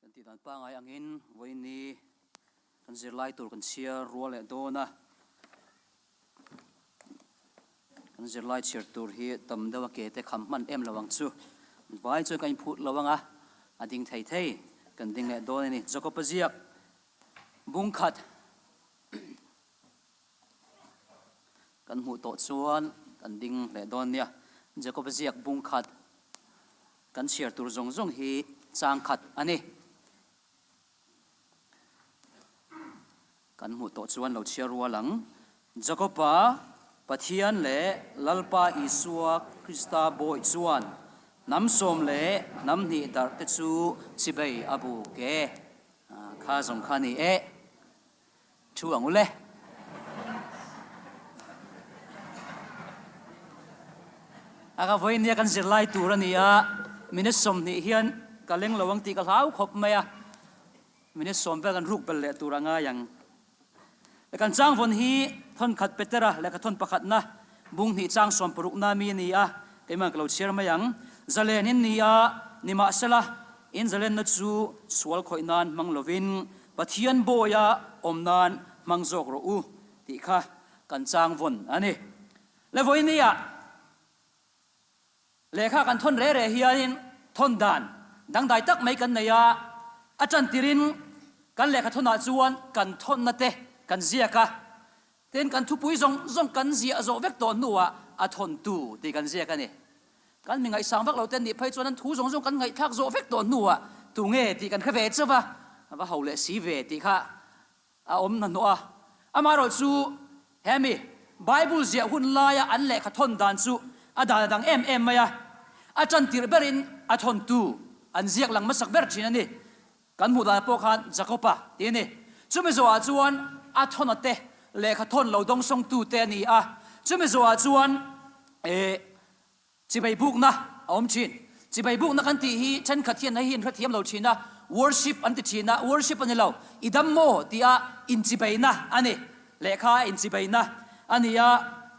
Kan tih dan pangai angin vawiin kan zirlai tur kan chhiar rual leh dawn a. Kan zirlai chhiar tur hi tam deuh a ke te kham hman em lo ang chu. Vai chuan kan inphut lo ang a, a ding thei thei kan ding leh dawn a ni. Jakob-a ziak bung khat Kan hmuh tawh chuan kan ding leh dawn nia. Jakob ziak bung khat kan chhiar tur zawng zawng hi chang khat a ni. Kan hmuh tawh chuan lo chhiar rual ang. Jakob-a Pathian leh Lalpa Isua Krista bawih chuan hnam sawm leh hnam hnih darh te chu chibei a buk e. Kha zawng kha a ni e. Thu ang u le. A ka vawiin nia kan zirlai tur a ni a, minute 20 hian ka leng lo ang tih ka hlau khawp mai a, minute sawm vel kan ruk belh leh tur a ngai ang. Kan changvawn hi thawn khat Petera lehkha thawn pakhatna bung hnih chang sawm parukna mi a ni a, keimah ka lo chhiar mai ang. Zalen in ni a, nimahsela in zalenna chu sual khawih nan hmang lovin Pathian bawia awm nan hmang zawk rawh u tih kha kan chang vawn a ni. Le vawinia lehkha kan thawn re re hianin thawn dan dangdai tak mai kan nei a, a tantirin kan lehkha thawnah chuan kan thawnna te kan ziak a, Tin, kan thupui zawng zawng kan ziah zawh vek tawh hnuah a thawntu tih kan ziak a ni. Kan mi ngaihsang vak lo te nih phei chuan an thu zawng zawng kan ngaihthlak zawh vek tawh hnuah tunge tih kan hre ve chauh va, a va ho leh si ve tih kha a awm hnahnawh a. Amaherawh chu hemi Bible ziah hun laia an lehkha thawn dan chu a dan a dang em em mai a, a tantirh berin a thawntu an ziak lang hmasak ber thin a ni. Kan hmuh danah pawh khan Jakob-a tih a ni. Chumi zawhah chuan a thawna te, lehkha thawn lo dawngsawngtu te a ni a. Chumi zawhah chuan eh chibai bukna a awm thin. Chibai bukna kan tih hi thenkhat hian hei hi an hrethiam lo thin a, worship an ti thin a, worship a ni lo, i dam maw tia inchibaina a ni. Lehkha a inchibaina a ni a.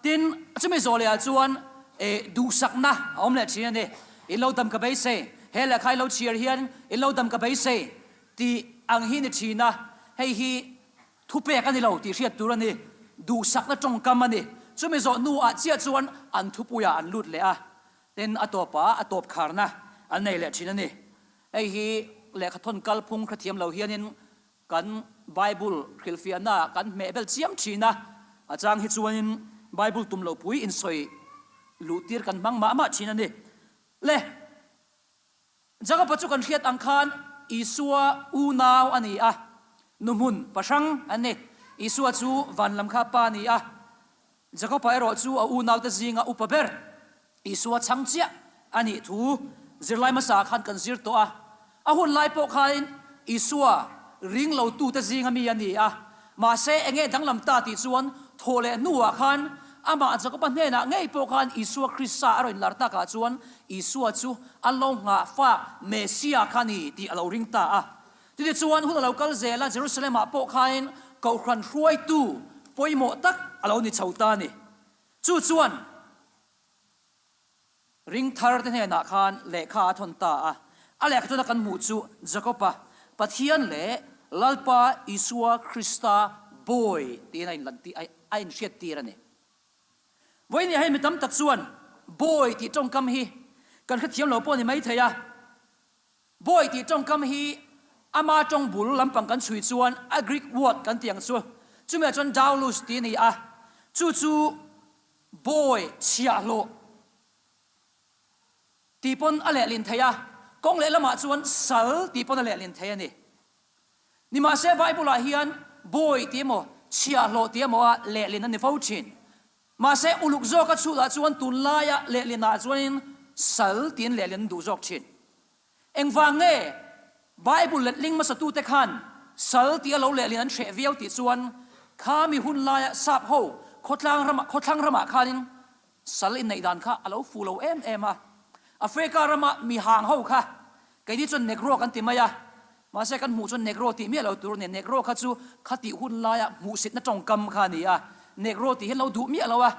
Tin, chumi zawh lehah chuan eh duhsakna a awm leh thin a ni. In lo dam ka beisei, he lehkha i lo chhiar hian in lo dam ka beisei tih ang hi ni thin a, hei hi thupek a ni lo tih hriat tur a ni. Duhsakna tawngkam a ni. Chumi zawh hnuah chiah chuan an thupuiah an lut leh a, tin a tawpah a tawp kharna an nei leh thin a ni. Hei hi lehkha thawn kalphung hrethiam lo hianin Kan Bible hrilhfiahnaah kan hmeh bel chiam thin a, a chang hi chuanin Bible tum loh pui insawi luhtir kan hmang mah mah thin a ni. Le, Jakob-a chu kan hriat ang khan Isua unau a ni a, nuhmun pahrang an ni. Isua chu van lam kha pa a ni a, Jakob-a erawh chu a unaute zinga upa ber Isua chhang chiah a nih thu zirlai hmasa khan kan zir tawh a. A hun lai pawh khain Isua ring lotute zinga mi a ni a. Mahse, enge danglam ta tih chuan thawh leh hnuah khan amah Jakob-a hnenah ngei pawh khan Isua Krista a rawn inlar takah chuan Isua chu a lo nghah fak Messia kha a ni tih a lo ring ta a. Chutichuan hun a lo kal zel a, Jerusalem-ah pawh khain Kohhran hruaitu pawimawh tak a lo ni chho ta a ni. Chu chuan ring thar te hnenah khan lehkha a thawn ta a. A lehkha tuna kan hmuh chu Jakob-a Pathian leh Lalpa Isua Krista bawi tiin a inlantir, a inhriattir a ni. Vawinia hei mi tam tak chuan bawi tih tawngkam hi kan hrethiam lo pawh a ni maithei a. Bawi tih tawngkam hi ama tawng bul lampang kan chhui chuan a Greek word kan tih ang chu. Chumi ah chuan doulos tih a ni a, chu chu bawi chhiahhlawh tih pawn a lehlin thei a, kawng lehlamah chuan sal tih pawn a lehlin thei a ni. Nimahse Bible ah hian bawi tih emaw chhiahhlawh tih emaw a lehlin a ni fo thin. Mahse uluk zawka chhutah chuan tunlaia lehlinah chuanin sal tiin lehlin an duh zawk thin. Engvang nge Bible letling hmasatute khan sal tia lo lehlin an hreh viau tih chuan kha mi hun laia sap ho khawtlang ramah khawthlang ramah khanin sal inneih dan kha a lo fu lo em em a. Africa rama mi hang ho kha Keini chuan Negro kan ti mai a, mahse kan hmuh chuan Negro tih miah lo tur a ni. Negro kha chu khatih hun laia hmuhsitna tawngkam kha a ni a, Negro tih hi an lo duh miah lo a,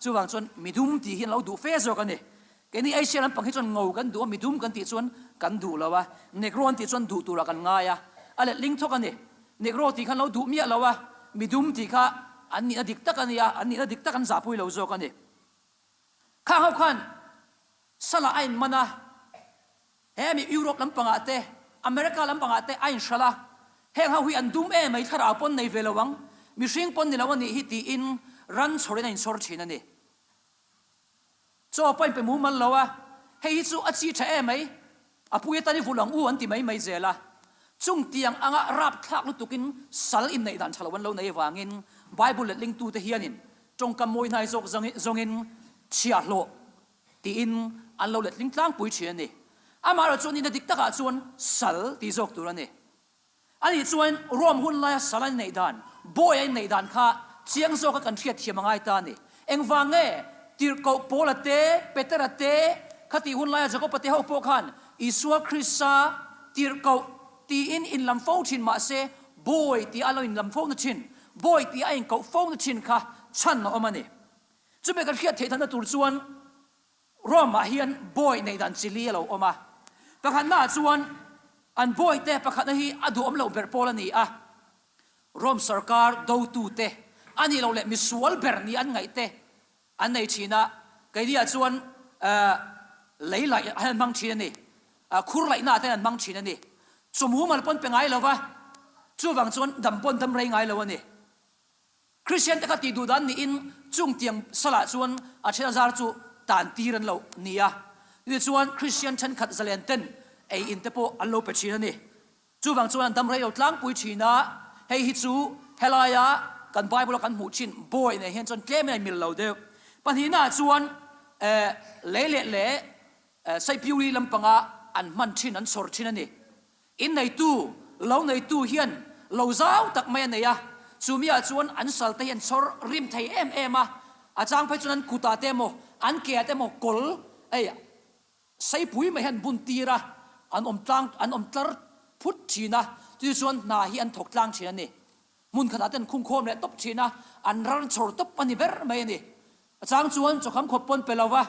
chuvang chuan midum tih hi an lo duh fe zawk a ni. Keini Asia lampang hi chuan ngo kan duh a, midum kan tih chuan kan duh lo a, Negro an tih chuan duh turah kan ngai a, a letling thawk a ni. Negro tih kha an lo duh miah lo a, midum tih kha an nihna dik tak a nia, an nihna dik tak an zahpui lo zawk a ni. Khang ho khan Salah a inman a, he mi Europe lampangah te, America lampangah te a inhralh a, heng ho hi an dum em mai, thlarau pawn nei ve lo ang, mihring pawn ni lo a nih hi tiin ran chhawrin a inchhawr thin a ni. Chaw pawh a inpe mumal lo a, hei hi chu a chi tha em mai, a pui atan i vulh ang u an ti mai mai zel a. Chung tiang anga rapthlak lutukin sal inneih dan tha lo an lo nei avangin Bible letlingtute hianin tawngkam mawi hnai zawk zawngin chhiahhlawh tiin an lo letling tlangpui thin a ni. Amaherawhchu chuan nihna dik takah chuan sal tih zawk tur a ni. Ani chuan Rome hun laia sal a inneih dan, bawi a inneih dan kha chiang zawka kan hriat thiam a ngai ta a ni. Engvang nge Tirhkoh Paula te, Petera te, khatih hun laia Jakoba te ho pawh khan Isua Krista tirhkoh tiin inlam fo thin mah se bawi tia a lo inlam fo na thin, bawi tia a inkoh fo na thin kha chhan a awm a ni. Chumi kan hriat theih thanna tur chuan Rome-ah hian bawi neih dan chi li a lo awm a. Pakhatnaah chuan an bawite pakhatna hi a duhawm loh ber pawl a ni a. Rome sorkar dotute a nih loh leh misual ber ni an ngaih te an nei thin a. Keiniah chuan lei laih an hmang thin a ni. Khur laihnaah te an hmang thin a ni. Chaw mumal pawn pe ngai lo va, chuvang chuan dam pawn dam rei ngai lo a ni. Kristian te kha tih duh dan niin chung tiang salah chuan a then a zar chu tan tir an lo ni a. Tichuan Kristian thenkhat zalen ten ei in te pawh an lo pe thin a ni. Chuvang chuan an dam rei lo tlangpui thin a, hei hi chu helaia kan Bible a kan hmuh thin bawi nen hian chuan tlem in a inmil lo deuh. Pahnihna ah chuan lei leh leh Saipiuri lampanga an hman thin an chhawr thin a ni. In neitu, lo neitu hian lo zau tak mai a nei a, chu miah chuan an salte hi an chhawr rim thei em em a, a chang phei chuan an kutah te emaw, an keah te emaw kawl ei seipui mai hi an bun tir a, an awm tlang, an awm tlar phut thin a, chu chuan hna hi an thawk tlang thin a ni. Hmun khatah te an khungkhawm leh tawp thin a, an rar chhawr tawp a ni ber mai a ni. A chang chuan chawkham khawp pawn pe lo va,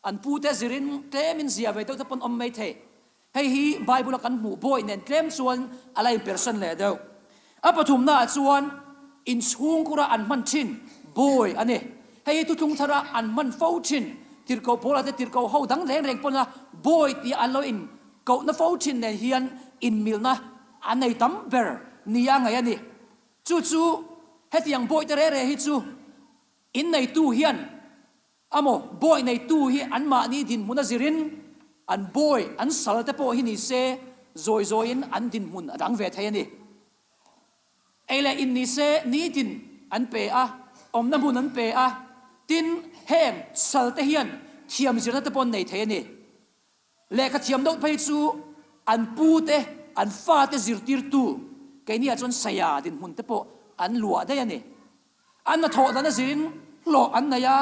an pute zirin tlemin zia ve deuh te pawn awm mai thei. Hei hi Bible a kan hmuh bawi nen tlem chuan a la inpersan leh deuh. A pathumnaah chuan inchhungkhura an hman thin bawi a ni. Hei hi thuthlung thara an hman fo thin tirhkoh Paula te tirhkoh ho dang reng reng pawna bawi tia an lo inkohna fo thin nen hian inmilhna a nei tam ber nia ngaih a ni. Chu chu hetiang bawi te re re hi chu Inneitu hian amaw bawi neitu hi anmahni dinhmun a zirin an bawi an sal te pawh hi ni se zawi zawiin an dinhmun a dang ve thei a ni. Ei leh in ni se nitin an pe a, awmna hmun an pe a, tin heng sal te hian thiam zirna te pawh an nei thei a ni. Lehkha thiam deuh phei chu an pu te, an fate zirtirtu keiniah chuan saya dinhmun te pawh an luah daih a ni. An hnathawh dan a zirin hlawh an nei a,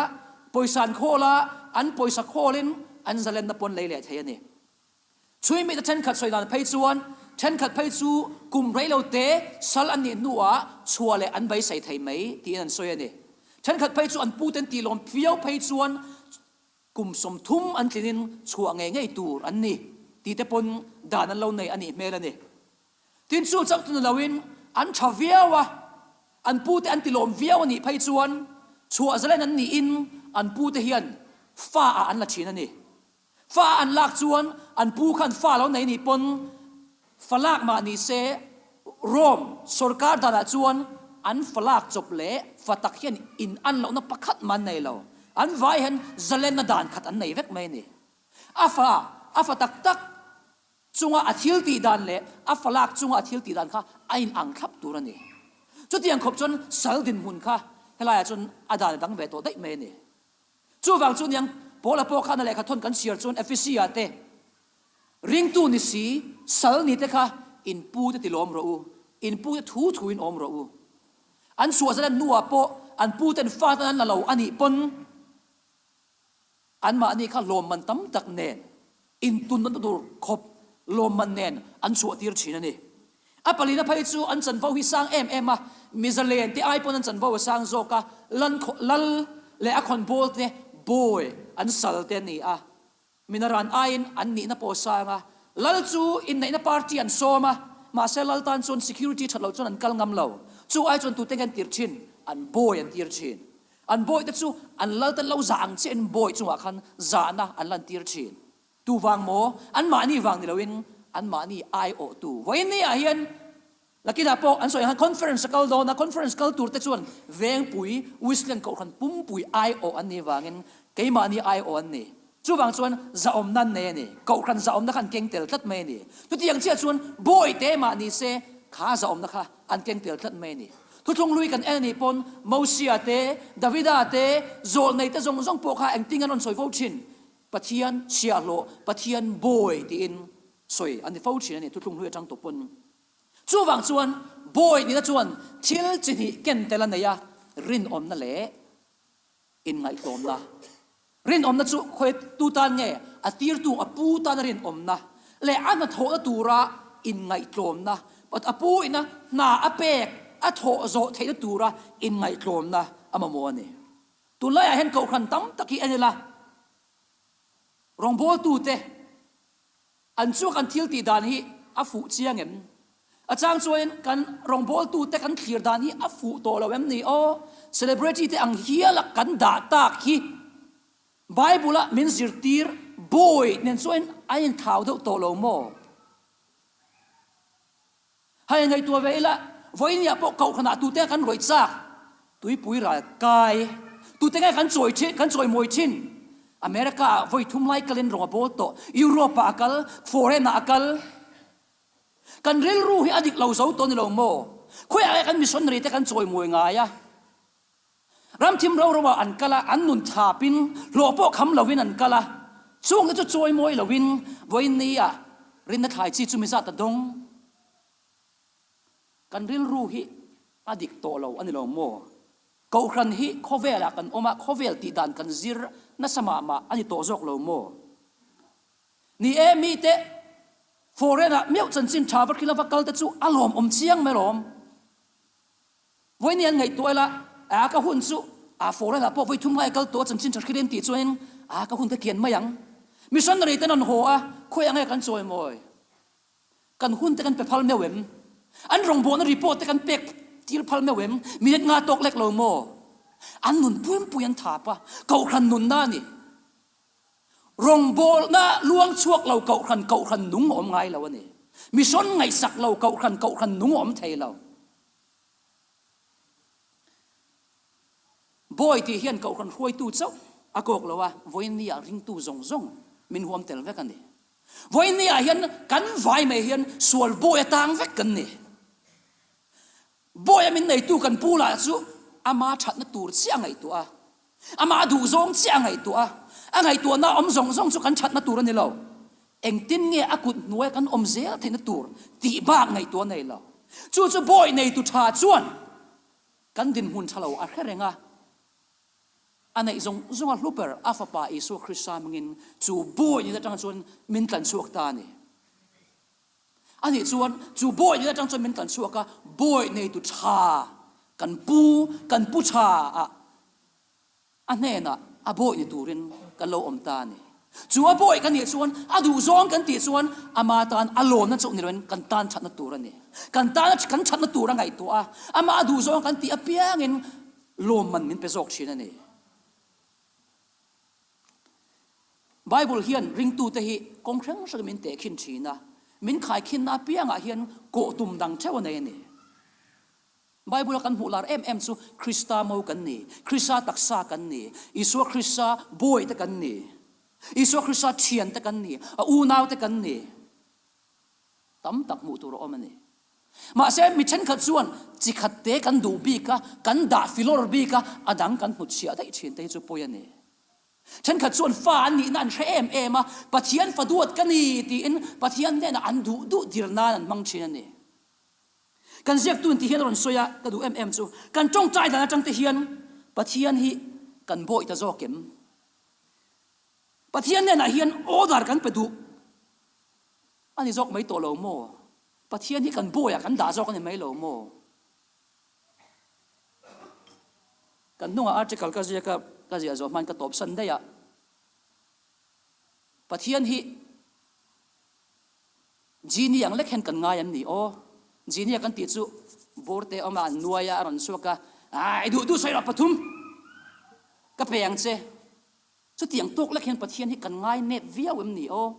pawisa an khawl a, an pawisa khawlin an zalenna pawn lei leh thei a ni. Chhui mite thenkhat sawi dan phei chuan thenkhat phei chu kum rei lo te sal an nih hnuah chhuah leh an beisei thei mai tiin an sawi a ni. Thenkhat phei chu an puten tihlawm viau phei chuan Kum 30 an tlinin chhuah ngei ngei tur an ni tih te pawn dan an lo nei a nih hmel a ni. Tin chu chauh chu ni loin an tha viau a, an pute an tilawm viau a nih phei chuan chhuah zalen an niin an pute hian fa ah an la thin a ni. Fa ah an lak chuan an pu khan fa lo nei nih pawn Fa lak mah ni se, Rome sorkar danah chuan an fa lak chawp leh fa tak hian in an lohna pakhat mah an nei lo. An vai hian zalenna dan khat an nei vek mai a ni. A fa, a fa tak tak chunga a thil tih dan leh a fa lak chunga a thil tih dan kha a in ang thlap tur a ni. Chutiang khawp chuan sal dinhmun kha helaiah chuan a dan a dang ve tawh daih mai a ni. Chuvang chu niang Paula pawh khan a lehkha thawn kan chhiar chuan Ephesi-ah te Ringtu ni si, sal ni te kha in pu te tilawm rawh u, in pu te thu thu in awm rawh u. An chhuah zalen hnuah pawh an pu ten fa tan an la lo a nih pawn anmahni kha lawmman tam tak nen intunna tur khawp lawmman nen an chhuah tir thin a ni. A palina phei chu an chanvo hi sang em em a, mi zalen te ai pawn an chanvo a sang zawk a, lal leh a khawnbawl te bawi an sal te a ni a. Minaran aiin an nihna pawh a sang a, Lal chu inneihna party an sawm a, mahse lal tan chuan security that loh chuan an kal ngam lo. Chu ai chuan tute nge an tir thin? An bawi an tir thin. An bawi te chu an lal te lo zah ang chiahin bawi chungah khan zahna an lantir thin. Tu vang maw? Anmahni vang ni loin anmahni aiawhtu. Vawiin ni ah hian Lakinah pawh an sawi ang khan conference a kal dawn a, conference kal tur te chuan Vengpui, Wesleyan Kohhran pumpui aiawh an nih vangin keimahni aiawh an ni. Chuvang chuan zahawmna an nei a ni. Kohhran zahawmna kha an keng tel tlat mai a ni. Chutiang chiah chuan Bawite mah ni se kha zahawmna kha an keng tel tlat mai a ni. Thuthlung hlui kan en a nih pawn Mosia te, Davida te, Zawlnei te zawng zawng pawh kha engtin an rawn sawi fo thin? Pathian chhiahhlawh, Pathian Bawi tiin sawi an ni fo thin a ni thuthlung hlui atang tawh pawn. Chuvang chuan bawi nihna chuan thil chi hnih ken tel a nei a, rinawmna leh inngaihtlawmna. Rinawmna chu khawi tu tan nge? A tirtu a pu tana rinawmna leh a hnathawhna tura inngaihtlawmna, a pu ina hna a pek a thawh zawh theihna tura inngaihtlawmna a mamawh a ni. Tunlaiah hian kohhran tam tak hi en ila, rawngbawltute, An chu kan thil tih dan hi a fuh chiang em? A chang chuan kan rawngbawltute kan thlir dan hi a fuh tawh lo em ni aw? Celebrity te ang hiala kan dah tak hi Bible a min zirtir bawi nen chuan a inthlau deuh tawh lo maw? Hei ngaihtuah ve ila, vawinia pawh kohhranah tute kan rawih chak, tuipui ral kai, tute nge kan chawi thin, kan chawi mawi thin? America ah vawi thum lai kalin rawng a bawl tawh, Europe ah a kal, foreign ah a kal. Kan rilru hi a dik lo zo tawh ni lo maw? Khawiah nge kan missionary te kan chawi mawi ngai a? Ramthim ro ro ah an kal a, an nun thapin, hlawh pawh kham lovin an kal a. Chungte chu chawi mawi lovin vawiin ni ah rinna thlai chi chu mi zat a dawng. Kan rilru hi a dik tawh lo a ni lo maw? Kohhran hi khawvel ah kan awm a, khawvel tih dan kan zir nasa mah mah a ni tawh zawk lo maw? Ni e, mite foreign ah meuh chanchin tha va hrila va kal te chu a lawmawm chiang mai lawm. Vawiin an ngaihtuah ila, a ka hun chu a foreign ah pawh vawi thum ngai kal tawh a chanchin tha hrilh em tih chuanin a ka hun ka kian mai ang. Missionary ten an haw a, khawi ang nge kan chawi mawi? Kan hun te kan pe phal meuh em? An rawngbawhna report te kan pek tir phal meuh em? Minute nga tawk lek lo maw? An nun puimpui an thap a, kohhran nunna a ni. Rawngbawlna luang chhuak lo kohhran kohhran nung a awm ngai lo a ni. Mission ngaihsak lo kohhran kohhran nung a awm thei lo. Bawi tih hian kohhran hruaitu chauh a kawk lo a, vawiin-ah ringtu zawng zawng min huam tel vek a ni. Vawiin-ah hian kan vai mai hian sual bawi atang vek kan ni. Bawia min neitu kan pu lah chu ama thatna tur chiah a ngaihtuah a, ama duhzawng chiah a ngaihtuah a, a ngaihtuahna awm zawng zawng chu kan thatna tur a ni lo. Engtin nge a kut hnuaia kan awm zel theihna tur tih bak ngaihtuah nei lo. Chu chu bawi neitu tha chuan kan dinhmun tha lo a hre reng a, a neih zawng zawng a hlu ber a Fapa Isua Krista hmangin chu bawi nihna atang chuan min tlan chhuak ta a ni. Ani chuan chu bawi nihna atang chuan min tlan chhuak a, bawi neitu tha kan pu, kan pu tha ah A hnenah a bawi ni turin kan lo awm ta a ni. Chu a bawi ka nih chuan, a duhzawng kan tih chuan ama tan a lawmna chauh ni loin kan tan thatna tur a ni. Kan tana kan thatna tur a ngaihtuah a, ama a duhzawng kan tih apiangin lawmman min pe zawk thin a ni. Bible hian ringtute hi kawng hrang hrangin min tehkhin thin a, min khaikhinna apiangah hian kawh tum dang theuh a nei a ni. Bible-a kan hmuh lar em em chu Krista mo kan ni, Krista taksa kan ni, Isua Krista bawi te kan ni, Isua Krista thian te kan ni, a unau te kan ni. Tam tak hmuh tur a awm a ni. Mahse, mi thenkhat chuan chi khat te kan duh bik a, kan dah filawr bik a, a dang kan hnutchhiah daih thin te hi chu pawi a ni. Thenkhat chuan fa an nihna an hre em em a, Pathian fa duat ka ni tiin Pathian hnenah an duh duh dir nan an hmang thin a ni. Kan ziaktu in ti hian a rawn sawi a, ka duh em em chu, kan tawngtai dan atang te hian Pathian hi kan bawi ta zawk em? Pathian hnenah hian order kan pe duh a ni zawk mai tawh lo maw? Pathian hi kan bawiah kan dah zawk a ni mai lo maw? Kan hnungah article ka ziak a, ka ziah zawh hmain ka tawpsan daih a, Pathian hi. Genie ang lek hian kan ngai an ni aw. Genie kan tih chu bur te awm a, an nuai a, a rawn chhuak a, Ai duh duh sawi rawh pathum ka pe ang che. Chutiang tawk lek hian Pathian hi kan ngai nep viau em ni aw.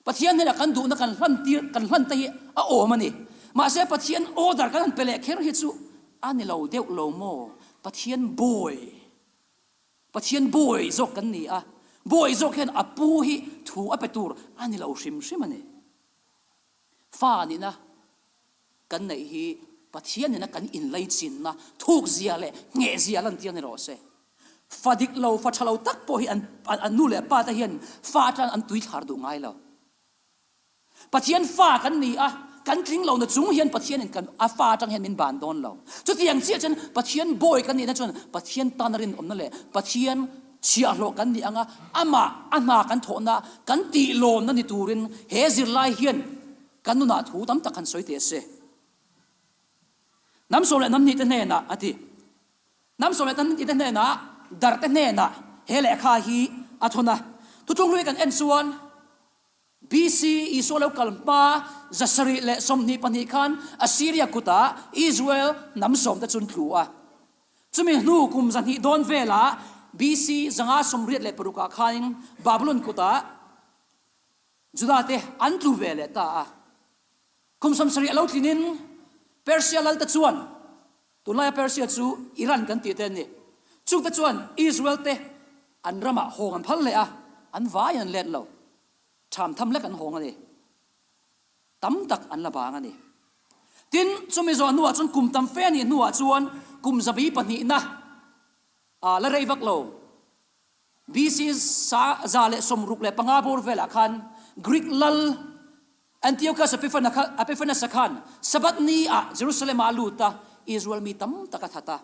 Pathian hnenah kan duhna kan hlan tir, kan hlan te hi a awm a ni. Mahse Pathian order kan han pe leh kher hi chu a ni lo deuh lo maw? Pathian bawi, Pathian bawi zawk kan ni a, bawi zawk hian a pu hi thu a pe tur a ni lo hrim hrim a ni. Fa nihna kan neih hi Pathian nena kan inlaichinna thukzia leh nghehzia lantir ni rawh se. Fa dik lo, fa tha lo tak pawh hi an an nu leh pa te hian fa atang an tuithlar duh ngai lo. Pathian fa kan ni a, kan tling lo na chung hian Pathianin kan a fa atang hian min ban dawn lo. Chutiang chiah chuan Pathian bawi kan nihna chuan Pathian tana rinawmna leh Pathian chhiahhlawh kan nih anga amah a hna kan thawhna kan tihlawnna ni turin he zirlai hian Kan nunah thu tam tak han sawi teh se. Hnam sawm leh hnam hnihte hnenah a ti. Hnam sawm leh hnam hnihte hnenah darte hnenah he lehkha hi a thawn a. Thuthlung hlui kan en chuan BC Isua lo kal hma 722 khan Assyria kutah Israel hnam sawmte chu an tlu a. Chumi hnu kum 200 dawn velah BC 586 ah khanin Babylon kutah Juda te an tlu ve leh ta a. Kum 70 a lo tlinin Persia lal te chuan, tunlaia Persia chu Iran kan tih te an ni, chung te chuan Israel te an ramah hawng an phal leh a, an vaiin an let lo. Tham tham lek an hawng a ni. Tam tak an la bang a ni. Tin, chumi zawh hnuah chuan kum tam fe a nih hnuah chuan kum zabi pahnihna a la rei vak lo. BC 165 bawr velah khan Greek lal Antiochus Epiphanes-a khan Sabbath ni ah Jerusalem-ah a lut a, Israel mi tam tak a that a.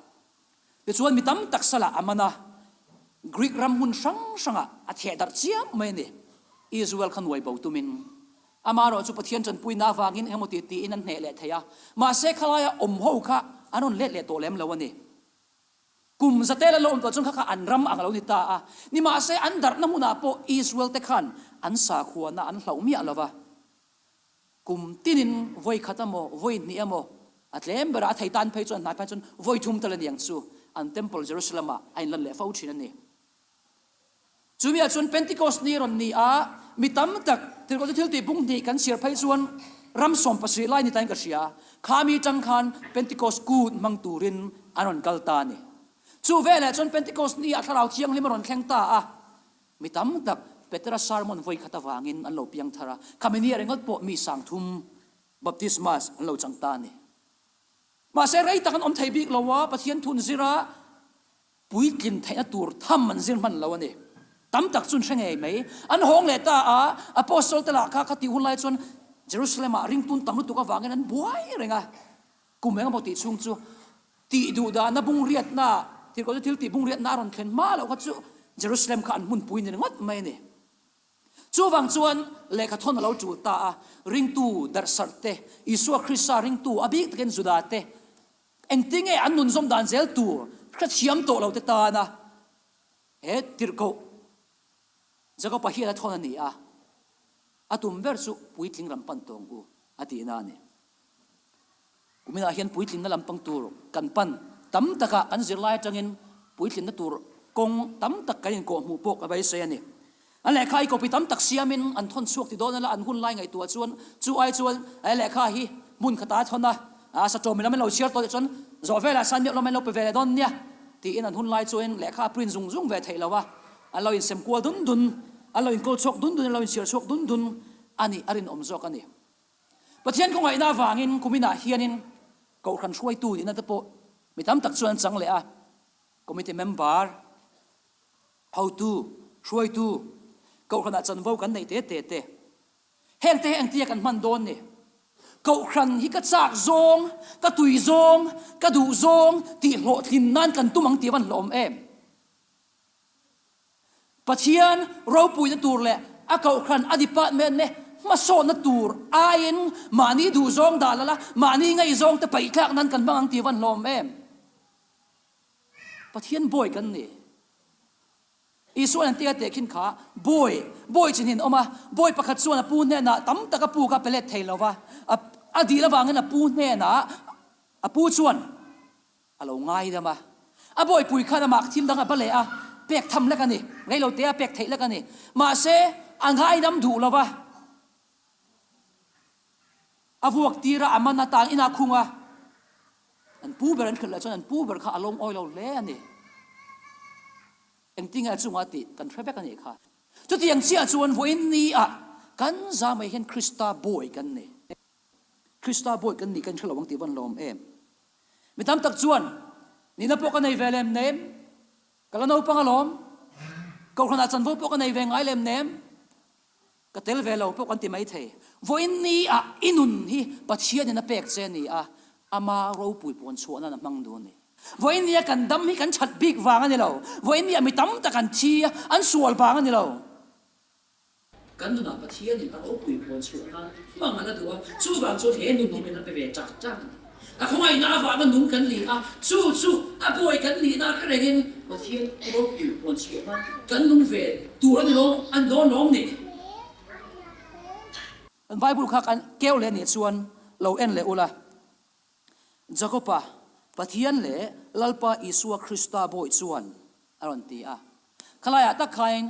Tichuan mi tam tak salah a man a, Greek ram hmun hrang hrangah a theh darh chiam mai a ni. Israel kha nuai bo tumin amaherawh chu Pathian tanpuina avangin engemaw ti tiin an hneh leh thei a, mahse khalaia awm ho kha an rawn let leh tawh lem lo a ni. Kum zatel a lo awm tawh chuan kha kha an ram ang a lo ni ta a. Nimahse, an darhna hmunah pawh Israel te khan an sakhuana an hlauh miah lo va. Kum tinin vawi khat emaw, vawi hnih emaw, a tlem berah a thei tan phei chuan hnai phei chuan vawi thum tal a ni ang chu an Temple Jerusalem-ah a inlan leh fo thin a ni. Chumiah chuan Pentecost ni rawn ni a, mi tam tak Tirhkohte thiltih bung hnih kan chhiar phei chuan ram 17 lai ni tain ka hria. Kha mi tang khan Pentecost kut hmang turin an rawn kal ta a ni. Chu veleh chuan Pentecost ni ah Thlarau Thianghlim a rawn thleng ta a, mi tam tak Petera sermon vawi khat avangin an lo piang thar a, khami ni ah ringawt pawh mi 3000 baptismas an lo chang ta a ni. Mahse rei tak an awm thei bik lo a, Pathian thun zira Puitlin theihna tur tham an zir hman lo a ni. Tam tak chu an hre ngei mai. An hawng leh ta a, Apostle te lah kha kha tih hun lai chuan Jerusalem ah ringtun tam lutuk avangin an buai reng a. Kum eng emaw tih chhung chu tih duh dahna bungriatna, thilkawh chu thil tih bungriatna a rawn thlen hma loh kha chu Jerusalem kha an hmunpui ni ringawt mai a ni. Chuvang chuan lehkha thawn a lo tul ta a, ringtu darhsarh te, Isua Krista ringtu a bik takin Juda te, Engtinge an nun zawm dan zel tur hrethiam tawh lo te tana he tirhkoh Jakob-a hian a thawn a ni a, a tum ber chu puitling ram pan tawng u a tihna a ni. Kuminah hian puitlinna lam pang tur kan pan tam takah kan zirlai atangin puitlinna tur kawng tam tak kan inkawhhmuh pawh ka beisei a ni. An lehkha hi copy tam tak siamin an thawn chhuak ti dawn a la, an hun lai ngaihtuah chuan chu ai chuan he lehkha hi hmun khata a thawn a, a satawm lam an lo chhiar tawh tih chuan zawh velah san miah lawm an lo pe ve leh dawn nia tiin an hun lai chuan lehkha a print zung zung ve theih lo a, an lo insem kual dun dun, an lo inkawl chhuak dun dun, an lo inchhiar chhuak dun dun a nih a rinawm zawk a ni. Pathian khawngaihna avangin kuminah hianin Kohhran hruaitu nihna te pawh mi tam tak chuan an chang leh a, Committee member, Hotu, hruaitu, Kohhranah chanvo kan neih te te te. Heng te hi engtia kan hman dawn ni? Kohhran hi ka chak zawng, ka tui zawng, ka duh zawng tih hlawhtlin nan kan tum ang tih a van hlawhawm em? Pathian ropuina tur leh a Kohhran a department te hmasawnna tur aiin mahni duh zawng dah lala mahni ngaihzawng te paihthlak nan kan hmang ang tih a van hlawhawm em? Pathian bawi kan ni. Isua'n an tia teh khin kha, Bawi, bawi chin hin awm a, bawi pakhat chuan a pu hnenah tam tak a puk a pe let thei lo va, a a dil avangin a pu hnenah a pu chuan a lo ngaidam a. A bawipui khan amah thil dang a ba leh a, pek tham lek a ni, reilote a pek theih lek a ni. Mahse, a ngaidam duh lo va. A vuak tir a, a man atang inah khung a, an pu ber an hrilh leh chuan an pu ber kha a lawm awi lo hle a ni. Engtinge a chungah tih kan hre vek a nih kha. Chutiang chiah chuan vawiin ni ah kan za mai hian Krista bawi kan ni. Krista bawi kan nih kan hre lo ang tih van lawm em. Mi tam tak chuan nihna pawh ka nei ve lem nem, ka la naupang alawm, kohhranah chanvo pawh ka nei ve ngai lem nem, Ka tel ve lo pawh kan ti maithei. Vawiin ni ah i nun hi Pathianin a pek che a ni a, ama ropui pawn chhuah nan a hmang duh a ni. Vawiin ni a kan dam hi kan that bik vang a ni lo. Vawiin ni ah mi tam tak an thi a, an sual vang a ni lo. Kan nunah Pathianin a ropui pawn chhuah nan hmang an a duh a, chuvang chuan he nun hi min a pe ve chak chak a ni. A khawngaihna avanga nung kan ni a, chu chu a buai kan nihna hre rengin Pathian ropui puan chhuahna kan nung ve tur a ni lo, an dawn lawm ni. Bible kha kan keu leh nih chuan lo en leh ula, Jakoba, Pathian leh Lalpa Isua Krista bawi chuan a rawn ti a. Khalaiah tak khain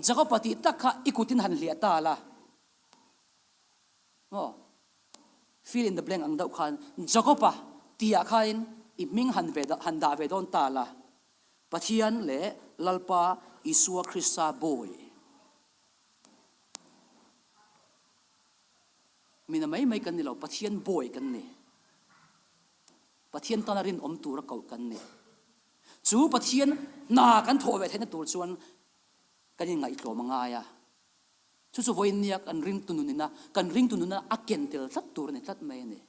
Jakoba tih tak kha i kutin han hliah ta la. Maw? Fill in the blank ang deuh khan Jakob-a tihah khain i hming han ve han dah ve dawn ta la, Pathian leh Lalpa Isua Krista bawi. Mina mai mai kan ni lo, Pathian bawi kan ni. Pathian tana rinawm tura koh kan ni. Chu Pathian hna kan thawh ve theihna tur chuan kan inngaihtlawm a ngai a. Chu chu vawiin nia kan ringtu nunina, kan ringtu nuna a ken tel tlat tur a ni tlat mai a ni.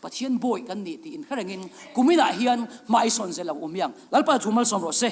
Pathian bawi kan nih tih inhre rengin kuminah hian hmaisawn zel ang u miang. Lalpa chu malsawm rawh se.